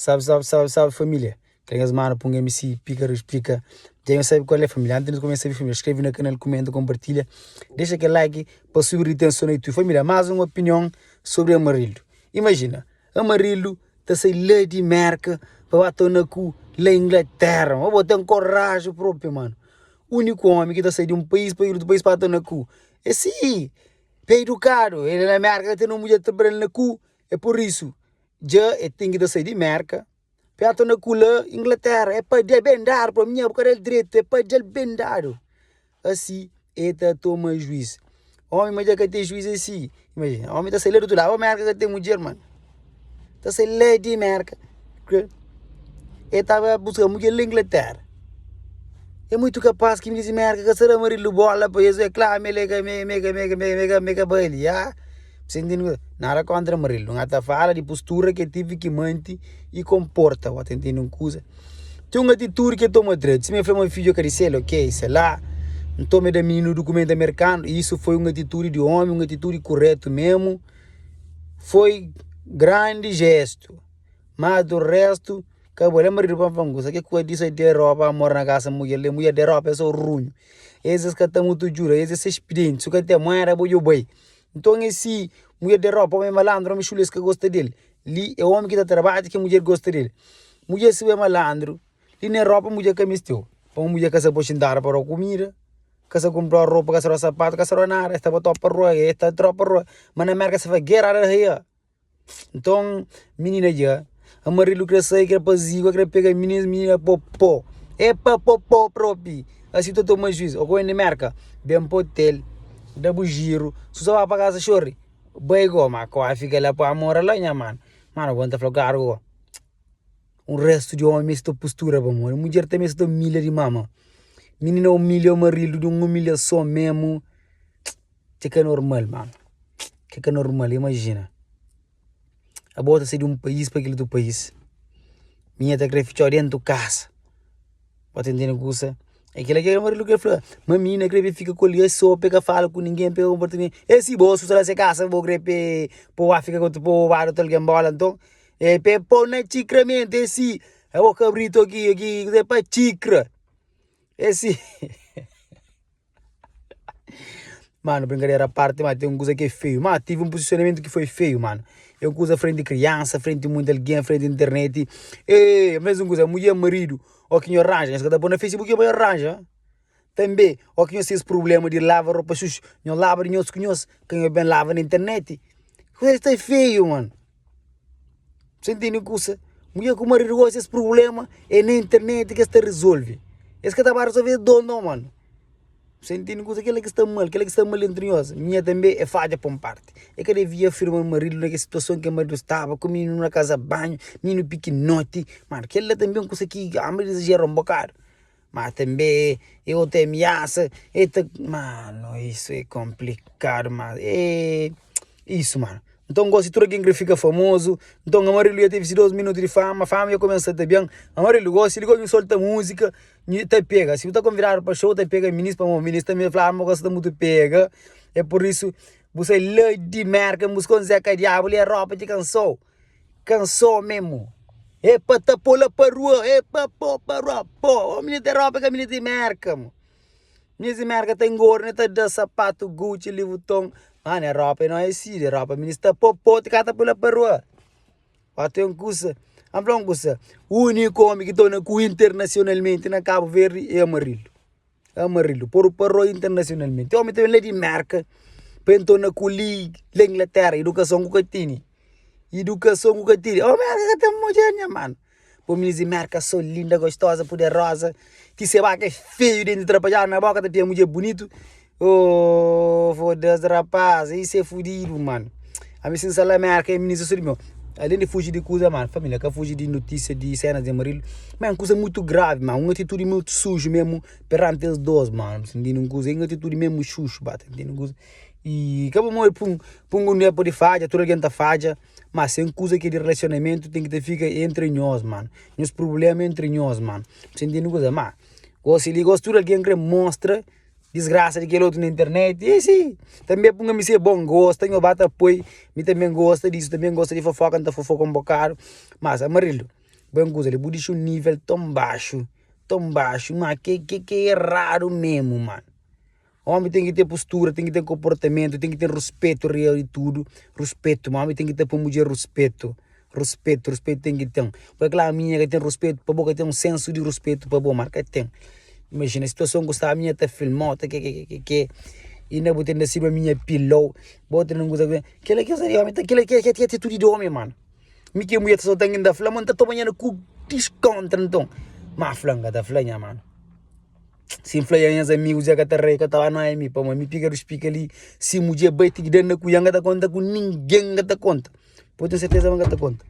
Salve, salve, salve, salve família. Kre nhos manda pa un MC pika resplika. Dja nhos sabe kual é família. Antes di kumesa sabe família, skrebe na kanal, kumenta, kompartilha, dexa kel like pa subi ritenson na YouTube. Família, más un opinion sobri Amarildo. Imajina, Amarildo ta sai la di Merka pa ba tona ku la Inglaterra. Ma bo ten koraji propi, mano. Úniku omi ki ta sai di un país pa otu país pa tona ku. É si, pa edukadu. El na Merka ka ten un mudjer ta pera el na ku. É pur isu, dja el ten ki ta sai di Merka. Perto na kula Inglaterra é pa dja ben dadu pa minha bu ka da-l dretu é pa dja-l ben dadu asi e ta toma juiz omi ma dja ka ten juiz é si imajina omi ta sai la di otu ladu merka ka ten mudjer mano ta sai la di merka e ta ba buska mudjer la Inglaterra é muitu kapaz ki mi di merka ka sta da maridu bola pa es é klaru ma el é ka me me ka me ka me ka bali ya. Nada kontra maridu, N ta fala di postura ki el tive ki manti i konporta, bo ta ntende un kuza? Ten un atitudi ki el toma dretu, sima el fla ma fidju é ka di sel, ok, se la, nton el da mininu dukumentu amerikanu, isu foi un atitudi di omi, un atitudi kuretu memu, foi grandi jestu, ma du restu ka bale. Maridu pa N fla un kuza, ke ku el disa di Europa mora na kasa mudjer li, mudjer di Europa é so runhu, es es ka ta mutu djuda, es é ses pidenti, su ka ten mueda bo djo bai. Nton é si mudjer di Europa, omi é malandru, omi xulu es ka gosta del. Li é omi ki ta trabadja ki mudjer gosta del. Mudjer si bu é malandru, li na Europa mudjer ka mesteu. Pamodi mudjer ka sa poi xintadu pa da kumida, ka sa kunpra ropa, ka sa da sapatu, ka sa da nada, es ta botau pa rua, es ta trau pa rua. Ma na Merka es ta fla, get out of here. Nton, minina dja, Amarildu kre sai, kre pazigua, kre pega minina, minina po po. É pa po po propi. Asi ta toma juiz. Ô ku di Merka, ben pa hotel, da bu jiru. Su sa ba pa kasa xori, bai go. Ma kua fika la pa mora la nha manu. Manu, bo N ta fla klaru go. Un restu di omi meste ta postura pamodi mudjer tanbe sta ta umilha di mama. Minina umilha Amarildu di un umilhason memu. Ki ka normal mano, ki ka normal, imajina abo ta sai di un país pa kel otu país, minha ta kre fitxau dentu kasa, bo ta intende kusa? É kila ki maridu kre fla, ma minina kre pa fika ku el so pa e ka fala ku ningen, pa e ka konporta ku ningen, e si bo sta na se kasa bo kre pa bo ba fika ku otu pa bo ba da otu algen bola nton, e pa e pou na txikramenti e si, abo kabritu aki ki pa txikra, e si. Mano, brinkadera a parte, ma ten un kuza ki é feiu. Ma tive un posisionamentu ki foi feiu, mano. É un kuza frenti kriansa, frenti munti algen, frenti internet. Ê, mesmu kuza, mudjer, maridu, ó ki nho ranja, nhos ka ta poi na Facebook pa nho ranja. Tanbe, ó ki nhos ten es prubléma di lava ropa suju, nho laba di nhos ku nhos, ka nho ben lava na internet. Kuza sta feiu, mano. Sa ntende kusa? Mudjer ku maridu gosi es prubléma é na internet ki es ta rezolve. Es ka ta ba rezolve es dos nau, mano. Sa ntende kusa? Kila ki sta mal, kila ki sta mal entri nhos. Minha tanbe é fadja pa un parti. E ka devia afirma maridu na kes situason ki maridu staba ku mininu na kaza banhu, mininu pikinoti. Mano, kila tanbe é un kusa ki ama di izajera un bokadu. Ma tanbe e otu amiasa, e ta mano isu é konplikadu ma e isu mano. Nton gosi tudu algen kre fika famozu, nton Amarildo dja tevi si 2 minutu di fama, fama dja kumesa ta ben. Amarildo gosi li gosi nhu solta múzika, nhu ta pega, si bu ta konvidadu pa xou ta pega minis pamodi minis tanbe fla ma gosi ta mutu pega, é pur isu bu sai la di Merka buska un Zeka Diabu li Europa ti kansou. Cansou mesmo. É pa ta pô la pa rua, é pa pô pa rua, pô. Ô minha de Europa ka minha de Merca, mo. Minha de Merca ta engorda, ta da sapato Gucci, Louis Vuitton. Mas na Europa não é assim, na Europa minha está pô pô, te cata pô la pa rua. Ó tem um kusa, am fla um kusa. Único homem que torna ku internacionalmente na Cabo Verde é Amarildo. Amarildo, pôr o parou internacionalmente. Homem também lá de Merca, pa entona ku li la Inglaterra, educação ku ka tini. Educação ku ka tini. Oh, Merca ka ten mudjer, nha mano. Pô minis di Merca so linda, gostosa, poderosa. Ti se baka é feio, denti trapalhado na boca, ta pia mudjer bonito. Oh, foda-se, rapaz, isso é fudido, mano. Ami si N sta la Merca, é minis so di meu. Além de fugi di kuza, mano, família ka fugi di notícia di cenas di Amarildo, mas é un kuza muito grave, mano, un atitude muito sujo mesmo perante es dos, mano, sa ntende un kuza, é un atitude mesmo xuxu, ba, ta ntende un kuza. E ka bu modi pa un, pa un mulher pode fadja, tudu algen ta fadja, mas se é un kuza ki é di relacionamento ten ki ta fika entre nhos, mano, nhos problema entre nhos, mano, sa ntende un kuza. Ma gosi li, gosi tudu algen kre mostra disgrasa di kel otu na internet e si tanbe pa un ami si é bon gosta nho ba ta poi mi tanbe gosta disu tanbe gosta di fofoka nta fofoka un bokadu mas Amarildo. Ben kuza li, bu dixi un nível ton baxu, ton baxu, ma ke ke ke eradu memu, mano. Omi ten ki ten postura, ten ki ten konportamentu, ten ki ten ruspetu riba di tudu, ruspetu, ma omi ten ki ta poi mudjer ruspetu, ruspetu, ruspetu ten ki ten. Poi klaru minha ka ten ruspetu pa bo, ka ten un sensu di ruspetu pa bo, ma ka ten. Imajina situason ku sta minha ta filmau ta ke ke ke ke inda bu tenta sirba minha pilou, bo ta na un kuza kila ki omi ta kila ki atitudi di omi mano. Mi ki mulher ta solta N ta fla ma N ta toma nha na ku diskontra nton. Ma fla N ka ta fla nha mano. Si N fla nha nhas amigus dja ka ta rei ka ta ba noia mi pamodi mi pika dus pika li si mudjer bai ti ki da na ku nha N ka ta konta ku ningen N ka ta konta. Pode ten serteza ma N ka ta konta.